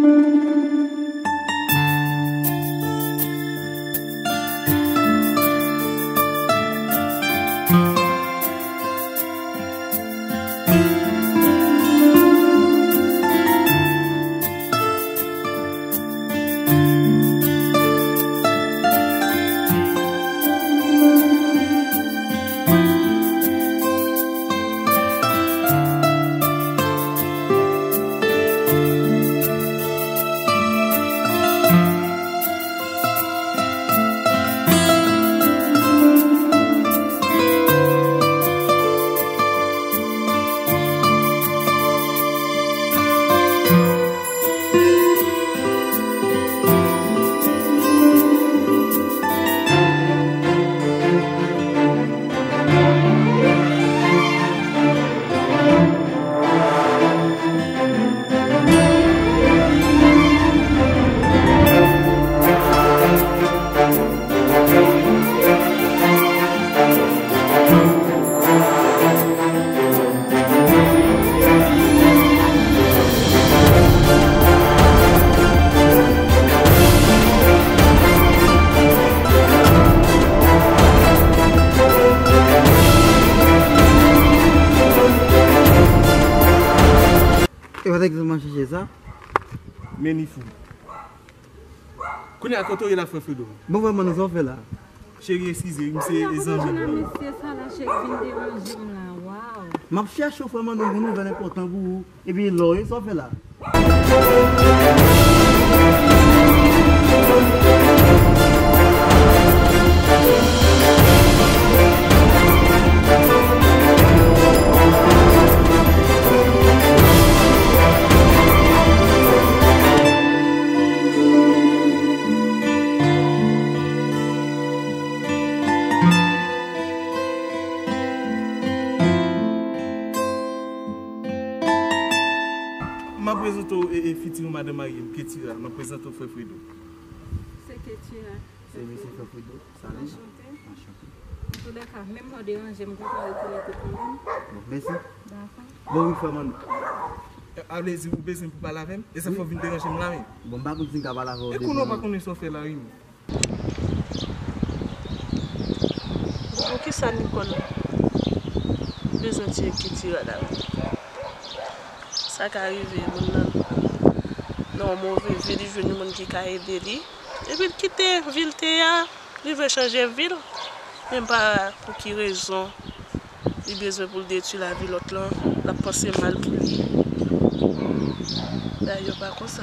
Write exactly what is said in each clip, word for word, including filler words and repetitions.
E pa t egzanp m ap chèche sa. Men li fou. Kounye a, kote w ye la, frè Fredo? Bon, vrèman, nou sa w fè la? Cheri, eskize, wi, misye e zanmi m. Mesye sa la, cheri, vin deranje m la, waw. M ap chèche w, frè Mando, yon nouvèl enpòtan pou ou. Epi lè w ye, sa w fè la? M ap prezante w, e, e, fiti madanm marye m, Ketira. M ap prezante w frè Fredo. Se Ketira. Se mesye frè Fredo. Salut. Anchante. Anchante. Antoulèka, menm lè w deranje m, m kontan rekonèt ou kanmenm. Bon, mèsi. Dakò. Bon, wi, frè Mando. A vle di, ou bezwen pou pale avè m? E sa fè w vin deranje m la, wi? Bon, m pa konn si m ka pale avè w de. E konnen w pa konnen sa w fè la, wi. Poukisa Nicole bezwen tiye Ketira la menm? Sa ka rive, moun nan nan yon move vi, li jwenn yon moun ki ka ede li. Epi l kite vil te ye a, li vle chanje vi l. Men m pa wè pou ki rezon li bezwen pou l detwi lavi lòt lan, l ap panse mal pou li. Bagay yo pa konsa.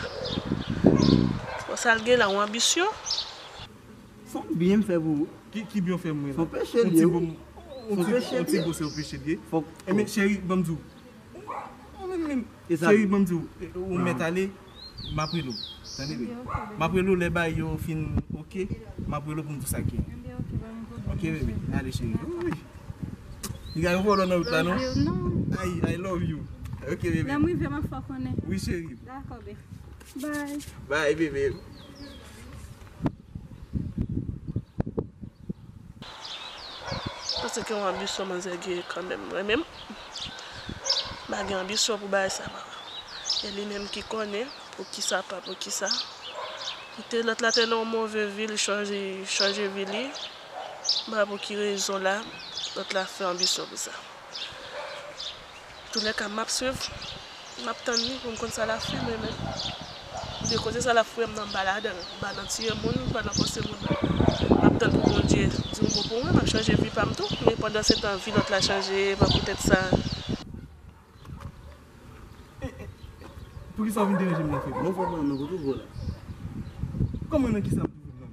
Bon, sa l gen la, yon anbisyon. Se yon byen m fè pou ou. Ki, ki byen w fè mwen la? Se yon peche l ye, wi. Se yon peche l ye. Yon ti bo, se yon peche l ye. Fòk. Enben, cheri, ban m di w. Ou menm, menm. Cheri, ban m di w, ou mèt ale, m ap rele w. Tande byen. M ap rele w lè bagay yo fin oke, m ap rele w pou m di w sa k gen. Oke, bebe. Ale, cheri. Wi. Li gen yon vòlò nan wout la, non? Ay, I love you. Oke, bebe. Lè m rive, m ap fè w konnen. Wi, cheri. Dakò, bebe. Bye. Bye, bebe. Paske yon anbisyon manzè gen kanmenm. Mwen menm, m pa gen anbisyon pou bagay sa, papa. E li menm ki konnen poukisa, pa poukisa. Li te, lòt la te nan yon move vi, li chanje, chanje vi li. M pa wè pou ki rezon la, lòt la fè anbisyon pou sa. Toulèka, m ap swiv. M ap tann li pou m konn sa l ap fè, mwen menm. De kote sa l ap fè m nan, m pa ladan l. M pa nan tiye moun, m pa nan fòse moun. M ap tann pou Bondye di yon mo pou mwen, m ap chanje vi pa m tou. Men pandan se tan, vi lòt la chanje, pa poutèt sa. Poukisa w vin deranje m nan, frè? Bon, frè mwen, nan kote w la? Kòman nan kisa m twouve m nan?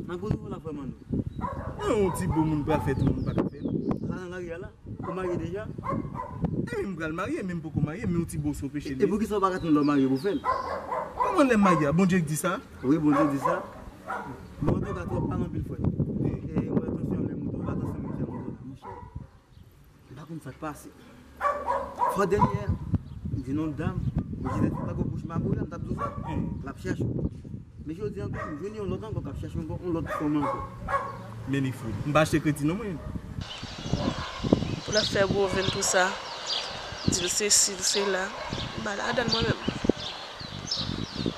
Nan kote w la, frè Mando? Nan yon ti bo moun pral fè tout moun pa ka fè. Sa nan lari a la? Ou marye deja? E wi, m pral marye, men m poko marye, men yon ti bo se yon peche l ye. E poukisa w pa ka tann lè w marye pou w fè l? Kòman lè m marye a? Bondye k di sa? Wi, Bondye di sa. Bon, antouka, twòp pale anpil, frè. E, e, mwen, tansyon m vle monte, ou pa tansyon m vle monte la, monchè. M pa konn sa k pase. Fwa dènyè a, m di nan dam, m di lè tout bagay bouch mabou la, m t ap di w sa, l ap chèche w. Men jodi ankò, m jwenn yon lòt ankò k ap chèche ankò, yon lòt fanm ankò. Men li fou. M pa achte kredi non mwen. Pou l ap fè gwo venn tou sa, Di l sesi, l sela. M pa ladan l mwen menm.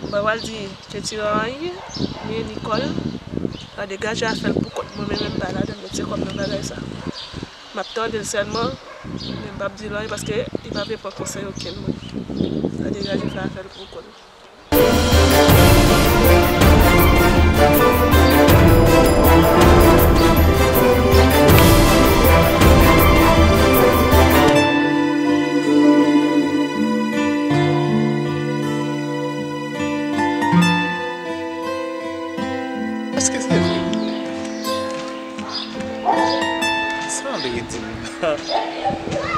M pa pral di Tcheti Raranye, ni Nicole, pa degaje afè l pou kont mwen, men menm m pa ladan l, met se kòm nan bagay sa. M ap tande l sèlman, men m p ap di l anyen paske li pa vle pran konsèy okenn moun. Pa degaje fè afè l pou kont li. Èske se vre? Sa Andre di m.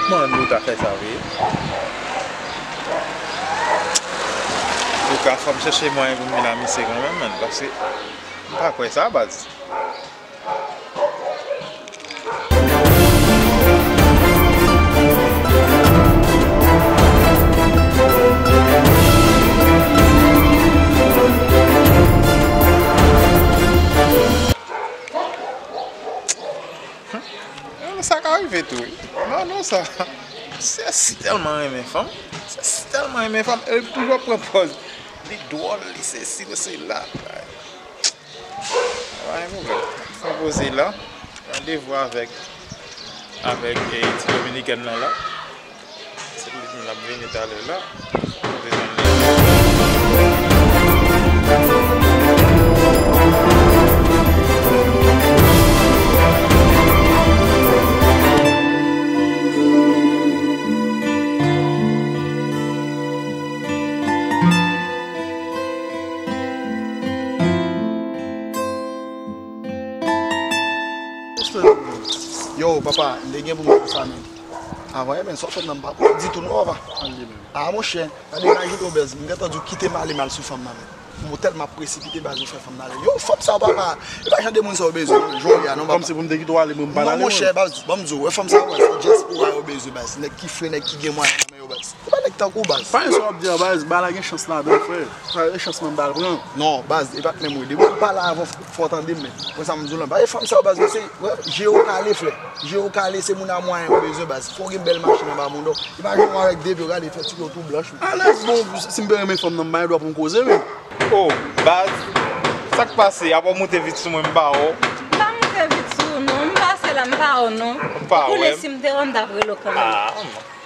Mwen nou ta fè sa vre. Antouka, fò m chèche mwayen pou m vin a misye kanmenm, menn, paske m pa kwè sa, baz. Sa ka rive tou, wi. Non, non, sa. Sesi tèlman renmen fanm. Sesi tèlman renmen fanm. E li toujou ap pran pòz. Li dwòl, li sesi, li sela. Pa gen pwoblèm. Fè poze la. Randevou avèk, avèk, eh, ti dominikèn nan la. Se pou li di m l ap vini talè la. Fò m te tann li. Yo, papa, m te gen pou m di sa, men. Avan, men, sa w fè m nan m pa konn ditou, non, papa. A, monchè, gade, m ajoute w, bèz. M gentan di w kite m ale, m al sou fanm nan, men. Mwen tèlman ap presipite, baz, ou fè fanm nan ale. Yo, fanm sa, papa, e pa jan de moun sa yo bezwen, non, jodi a, non, papa. Kòmsi pou m te kite w ale, mwen, m pa n ale, mwen. Non, monchè, baz, ban m di w, wè, fanm sa yo, baz, se dyaspora yo bezwen, baz. Nèg ki fre, nèg ki gen mwayen nan men yo, baz. Se pa nèg tankou w, baz. Pa gen sa w ap di a, baz, bagay la gen chans ladan, frè. Sa gen chans mwen m pa al pran. Non, baz, e pa t menm wi. Depi w pale avan, fò w tande m, men. Wè sa m di w lan. Bagay fanm sa yo, baz, se, wè, je yo kale, frè. Je yo kale, se moun a mwayen yo bezwen, baz. Fò w gen bèl machin anba mouda w. E pa jan w avèk de pye w gade fè ti pye w tou blanch, wi. Alèz, bon, si m te renmen fanm nan, m pa gen dwa pou m koze, men. Oh, baz, sa k pase? Apa w moute vit sou mwen, m pa wè w. M pa moute vit sou ou, non. M pase la, m pa wè w, non. Ou pa wè m? Ou konnen si m te wè w, m t ap rele w kanmenm. Ah,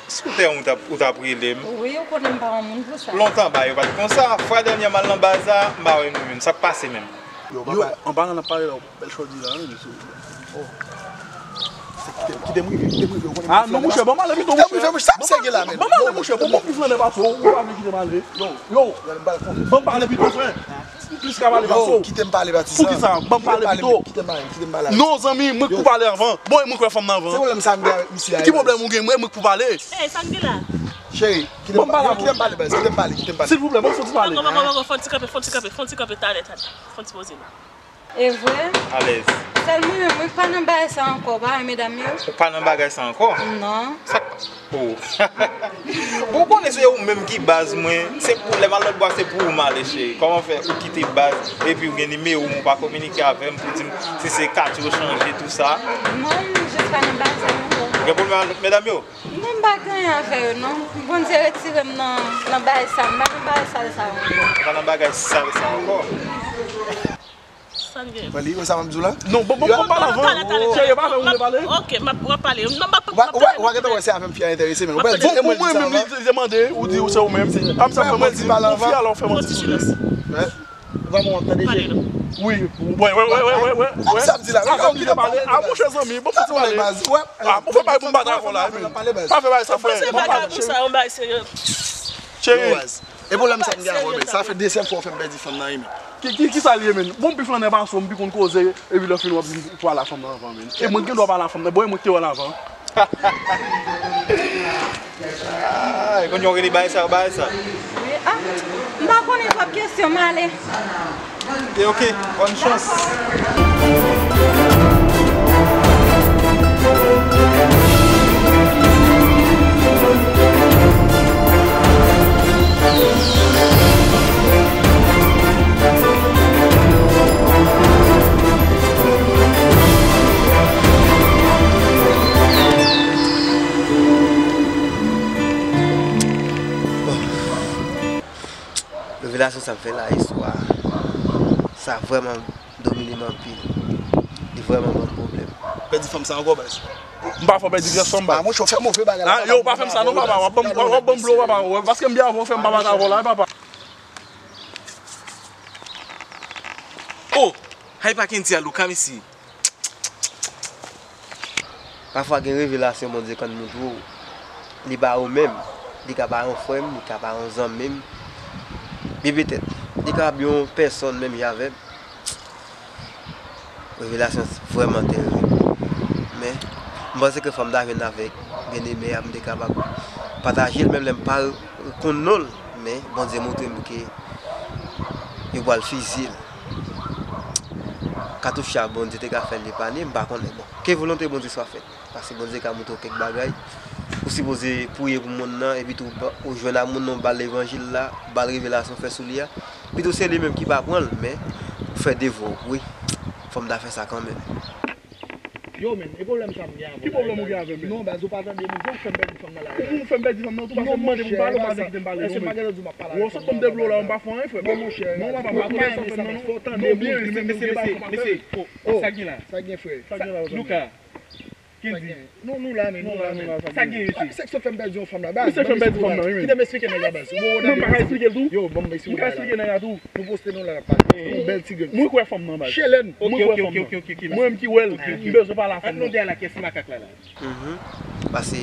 si w te wè m, ou t ap, ou t ap rele m. Wi, ou konnen m pa yon moun pou sa. Lontan bagay yo pa t konsa. Fwa dènyè m al nan baz la, m pa wè nou menm. Sa k pase menm? Yo, anba la n ap pale la. Bèl chòdi la, wi, mesye. Oh. Se kite, kite m rive, kite m rive, ou konnen. Ah, non, monchè, ban m ale pito, monchè. Kite m rive, monchè, sa misye gen la, men. Ban m ale, monchè, bon, bon, plis nan pase w, ou pa vle kite m ale. Yo, yo, ban m pale pito, frè. M plis ka pale pase w. Yo, kite m pale, pati sa. Poukisa? Ban m pale pito. Kite m pale, kite m pale. Non, zanmi, mwen k pou pale avan. Bon, e mwen k wè fanm nan avan. Se pwoblèm sa m gen avèk misye a. Ki pwoblèm ou gen? Mwen, mwen k pou pale. Ey, sa k gen la? Cheri, kite m pale, kite m pale, baz, kite m pale, kite m pale. Silvouplè, ban m fè yon ti pale. Poko, poko, poko, fò n ti kanpe, fò n ti kanpe, fò n ti kanpe, talè, talè. Fò n ti poze la. E vre? Alèz. Sèl mwen menm, mwen pa nan bagay sa ankò, pa wè medam yo? Ou pa nan bagay sa ankò? Non. Sa k pa, oh. Bon, ou konnen se ou menm ki baz mwen. Se pou, lè m al lòt bò, se pou ou m ale, cheri. Kòman fè ou kite baz, epi ou gen nimewo m, ou pa kominike avè m pou di m si se kat yo chanje, tou sa? Non, m jis pa nan bagay sa ankò. Gen pwoblèm avèk medam yo? Non, m pa gen anyen avè yo, non. Bondye retire m nan, nan bagay sa. M pa nan bagay sal sa yo ankò. Ou pa nan bagay sal sa ankò? Sa n gen? Mwen li, wè sa m ap di w la? Non, bon, bon, bon, pale avan. Cheri, e pa avè w m vle pale. Ok, m ap, w ap pale. Non, m ap, w ap, w ap gentan wè se avè m fi a enterese, men. Ou pa di, bon, pou mwen menm, li te mande, ou di ou se ou menm. A m sa fè mwen di, ou fi a la, ou fè mwen di silans. Vrèman, w ap tande, cheri? Wi, wè, wè, wè. Sa m di la, a, sa m di la, pale. A, monchè zanmi, bon, fè ti pale. A, ou fè bagay pou m bat avè w la, men. Pa fè bagay sa, frè. Se bagay pou sa, yon bagay serye. Cheri. E pwoblèm sa m gen avè w, men. Sa fè dezyèm fwa w fè m pèdi fanm nan, wi, men. Ki, ki, ki sa l ye, men? Bon, m pi flannè pase w, m pi konn koze, epi lè w fin w ap di m pou pale a fanm nan avan, men. E mwen ki gen dwa pale a fanm nan, bon, e mwen ki te wè l avan. Ay, konn yo rele bagay sa, bagay sa. Wi, ah, m pa konnen twòp kesyon, m ale. E ok, bòn chans. Revelasyon sa m fè la yè swa, sa vrèman domine m anpil. Li vrèman ban m pwoblèm. Pèdi fanm sa ankò, baz. M pa fè w pèdi pyès fanm, baz. Ah, monchè, w fè move bagay la, papa. Ah, yo, w pa fè m sa non, papa. W ap ban m, w ap ban m blo, papa. Paske m byen avè w, fè m pa bat avè w la, papa. Oh! Hay pa Kendy a Luka, mesi. Pafwa gen revelasyon Bondye konn montre w. Li pa ou menm. Li ka pa yon frè m, li ka pa yon zanmi m. Byen petèt, li kapab yon pèsòn menm jan avè m. Revelasyon vrèman terib. Men, m panse ke fò m ta jwenn avèk byeneme a, m te kapab pataje l, menm lè m pa konn non l. Men, Bondye montre m ke yo pral fizye l. Katouch sa, Bondye te ka fè l epanye, m pa konnen. Bon, ke volonte Bondye swa fèt. Paske Bondye ka montre w kèk bagay. Ou sipoze priye pou moun nan, epi tou ba- ou jwenn ak moun nan, ou ba l levanjil la, ou ba l revelasyon, fè sou li a. Pito se li menm ki pa pran l, men ou fè devwa w, wi. Fò m ta fè sa kanmenm. Yo, men, e pwoblèm sa m gen avè w la. Ki pwoblèm ou gen avè m, men? Non, baz, ou pa tande m, jan w fè m pèdi fanm nan la. Ou fè m pèdi fanm nan tou, paske m mande pou m pale, ou pa vle kite m pale, non, men. Ou sot ban m de blo la, m pa fè anyen, frè. Non, monchè, non, papa, m pa konnen sa w fè m nan, non. Non, byen, men, men, men, men, men, oh, sa k gen la? Sa k gen, frè? Sa k gen la, Luka. Kendy. Nou, nou la, men, nou la, men. Sa k gen, mesye? Misye k sot fè m pèdi yon fanm la, baz. Misye fè m pèdi fanm nan, wi, men. Kite m esplike nèg la, baz. Mwen pa ka esplike l tou? Yo, ban m esplike nèg la tou. Nou poste nou la, n ap pale. Yon bèl ti grenn. Mwen kwè fanm nan, baz. Chelen. Mwen kwè fanm nan. Mwen menm ki wè l, m bezwen pale a fanm nan. Ann nou dèyè la, kiyès ki makak la, la? Mhm. Paske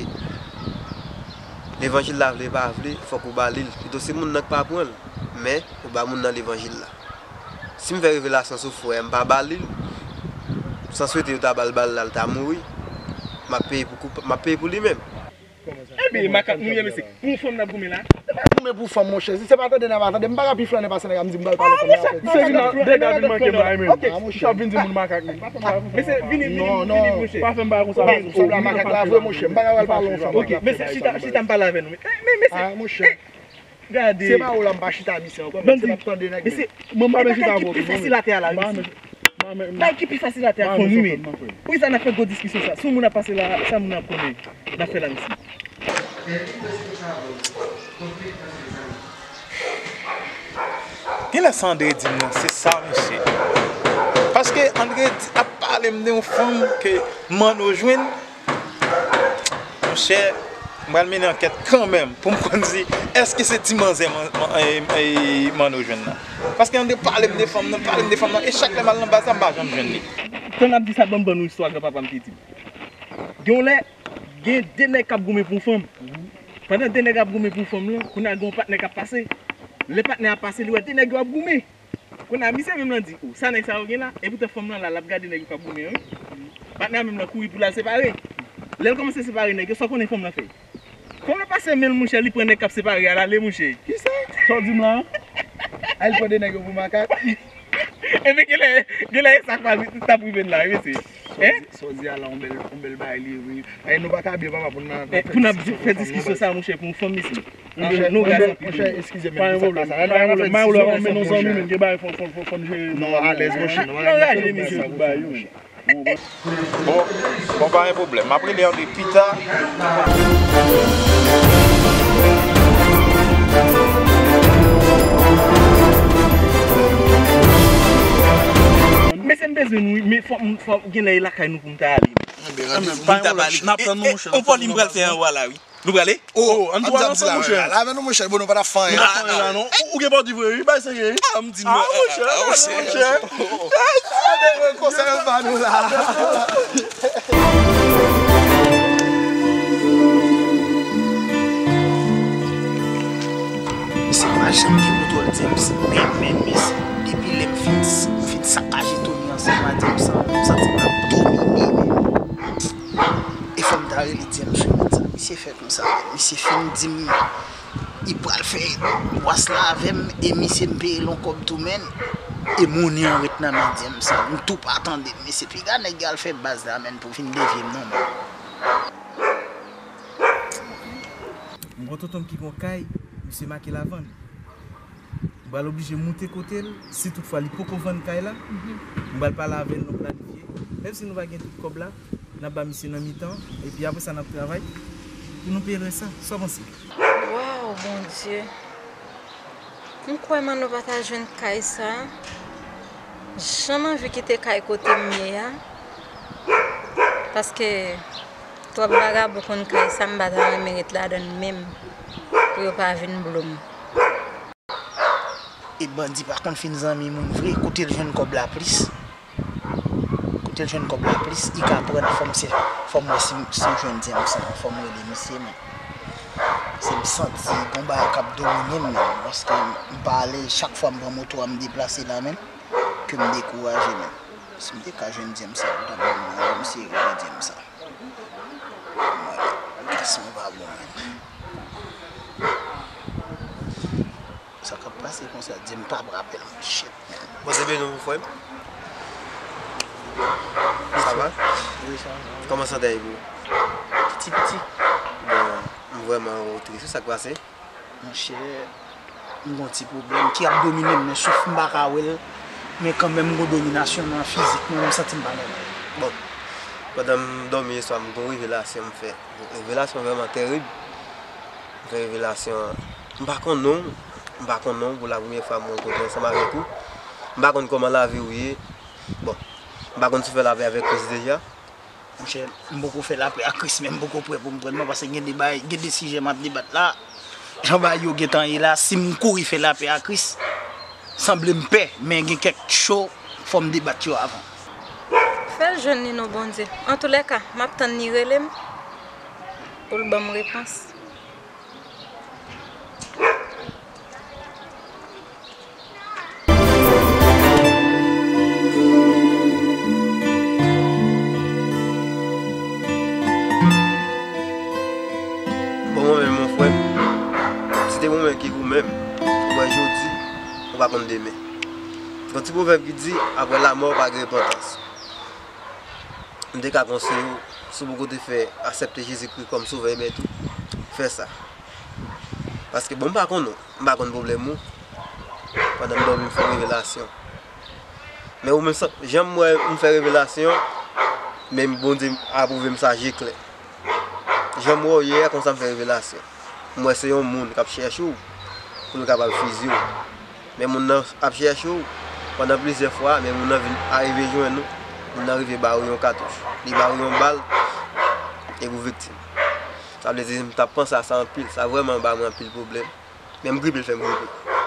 levanjil la, vle pa vle, fòk ou ba li l. Pito se moun nan k pa pran l, men ou ba moun nan levanjil la. Si m fè revelasyon sou frè a, m pa ba li l, san swete yo ta ba l bal la, l ta mouri, m ap peye pou koup-, m ap peye pou li menm. Ebyen, makak nou ye, mesye. Pou yon fanm n ap goumen la? Se pa goumen pou fanm, monchè. Si se pa tande n ap tande, m pa ka pi flannen pase nèg la, m di m pral pale fanm nan. Se vin nan dega vin manke m la, wi, menm. Ok. Sa vin di moun makak, menm. Mesye, vini, vini, vini, monchè. Pa fè m bagay konsa. Fanm la makak la, vre, monchè. M pa ka pral pale yon fanm. Ok, mesye, chita, chita, m pale avè nou. Men, men, mesye. Ah, monchè. Gade. Se pa ou la m pa chita misye ankò, men se m ap tande nèg. Mesye, mwen pa men chita avè w. Ki pi fasil atè a la, mesye. Bay ki pi fasil atè a, fanm, wi, men. Wi, sa n ap fè gwo diskisyon sa. Si yon moun ap pase la, sa moun nan ap konnen n ap fè la, mesye. Genlè sa André di m nan, se sa, mesye. Paske André di, ap pale m de yon fanm ke Manno jwenn. Monchè, m pral mennen ankèt kanmenm pou m konn si èske se ti manzè man, man, e, e, Manno jwenn nan. Paske André pale m de fanm nan, pale m de fanm nan, e chak lè m al nan baz la, m pa janm jwenn li. Tan n ap di sa, ban m ban nou istwa granpapa m te di m. Gen yon lè, gen de nèg k ap goumen pou yon fanm. Pandan de nèg ap goumen pou yon fanm lan, kounye a gen yon patnè k ap pase. Lè patnè a pase, li wè de nèg yo ap goumen. Kounye a, misye menm lan di, "O, sa nèg sa yo gen la?" Epoutan fanm lan la, l ap gade nèg yo k ap goumen an, wi. Patnè a menm lan kouri pou l al separe. Lè l kòmanse separe nèg yo, sa w konnen fanm lan fè? Fanm lan pase men l, monchè, li pran nèg k ap separe a, l ale, monchè. Kisa? Sa w di m la? A, l pran de nèg yo pou makak? Ebyen, genlè, genlè e sa k pral t ap rive n la, wi, mesye. Sa w di a la, yon bèl, yon bèl bagay li ye, wi. Ay, nou pa ka byen, papa, pou n nan, pou n ap fè diskisyon sa, monchè, pou yon fanm, mesye. Nou, nou, monchè, eskize m, men, sa pa sa. Pa gen pwoblèm, pa gen pwoblèm, men nou zanmi, men, gen bagay fò, fò, fò, fò n jere. Non, alèz, monchè. Nou anraje, mesye. Bon, bon, pa gen pwoblèm. M ap rele André pita. Mesye, m bezwen nou, wi, men fò, fò, genlè e lakay nou pou m ta ale. Anben, randevou. Moun ta pale. N ap tann nou, monchè. On pòli m pral fè anwa la, wi. Nou prale? Oh, ann tou al ansanm, monchè. Lave nou, monchè, bon, nou pa t ap fè anyen. Nou pa t ap fè anyen la, non. Ou, ou gen pa w di vre, wi, bay serye, wi. Ah, m di, ah, monchè, monchè. Konsèy pa nou la. Mesye, m pa janm gen kontwòl James. Men, men, mesye, depi lè m fin, m fin sakaje Tony ansanm a James, m santi m ap domine, men. E fò m ta rele James, wi, men sa misye fè konsa, men. Misye fin di m li pral fè bwas la avè m, e misye m peye l yon kòb tou, men. E monnen an ret nan men James, men. M tou pa tande l, mesye. Piga nèg yo al fè baz la, men, pou vin devye m, non, men. M gen tonton m ki gen yon kay, misye make l a vann. M pral oblije moute kote l, si toutfwa li poko vann kay la, m pral pale avè l, nou planifye. Menm si nou pa gen tout kòb la, n ap ba misye nan mitan, epi apre sa n ap travay pou nou peye rès la. Sa w panse? Waw, Bondye! M kwè Manno pa ta jwenn kay sa. Jan m anvi kite kay kote m ye a. Paske twòp vagabon konn kay sa, m pa ta renmen ret ladan l menm. Pou yo pa vin blo m. E bandi pa konn fin zanmi moun vre, kote l jwenn kòb la plis. Kote l jwenn kòb la plis, li ka pran fò m se, fò m wè si, si m jwenn dyanm sa, fò m rele misye menm. Se m santi gon bagay k ap domine m menm, paske m pa ale, chak fwa m pran moto a m deplase la menm, ke m dekouraje menm. Si m te ka jwenn dyanm sa, m t ap ban m nan, misye rele dyanm sa. Mwen, gason pa bon menm. Sa k ap pase konsa, di m pa p rapèl mwen, shit, man. Bondye beni w, frè m. Sa va? Wi, sa va. Kòman sante w? Piti, piti. Bon, m vrèman tris. Sa k pase? Monchè, m gon ti pwoblèm ki ap domine m, men sof m pa ka wè l, men kanmenm m gon dominasyon nan fizik mwen, m santi m pa nòmal. Bon, pandan m dòmi yèswa, m gon revelasyon m fè. Revelasyon vrèman terib. M fè revelasyon an. M pa konn non w, m pa konn non w, pou la premyè fwa m rankontre ansanm avèk ou. M pa konn kòman lavi w ye. Bon, m pa konn si w fè lapè avèk Kris deja. Monchè, m poko fè lapè ak Kris, men m poko prè pou m pran non, paske gen de bagay, gen de sijè m ap debat la. Jan bagay yo gentan ye la, si m kouri fè lapè ak Kris, sanble m pè, men gen kèk cho, fò m debat yo avan. Fè l jwenn li non Bondye. Antoulèka, m ap tann li rele m pou l ban m repons. Bon, mwen menm, mon frè m, si te mwen menm ki ou menm, ou wè jodi, ou pa konn demen. Gon ti pwovèb ki di, apre lanmò, pa gen repantans. M te ka konseye w, si w poko te fè aksepte Jezikri kòm sovè, ebyen tou, fè sa. Paske, bon, m pa konn ou, m pa konn pwoblèm ou. Pandan m dòmi, m fè revelasyon. Men ou menm, jan m wè m fè revelasyon, men Bondye apwouve m sa je klè. Jan m wè w yè a, konsa m fè revelasyon. M wè se yon moun k ap chèche w pou l kapab fiziye w. Men moun nan ap chèche w pandan plizyè fwa, men moun nan vin arive jwenn ou. Moun nan rive ba ou yon katouch. Li ba ou yon bal, epi ou viktim. Sa vle di, m t ap panse a sa anpil. Sa vrèman ba mwen anpil pwoblèm. Men m gripe, l fè m gripe.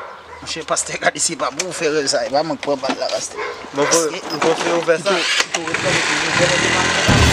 Monchè, pastè, gade, se pa pou ou fè rèv sa, e pa mwen k pran bal la, pastè. Bon, frè, m konfye w fè sa. Li tou, li tou ret kanpe toujou, vrèman, li pa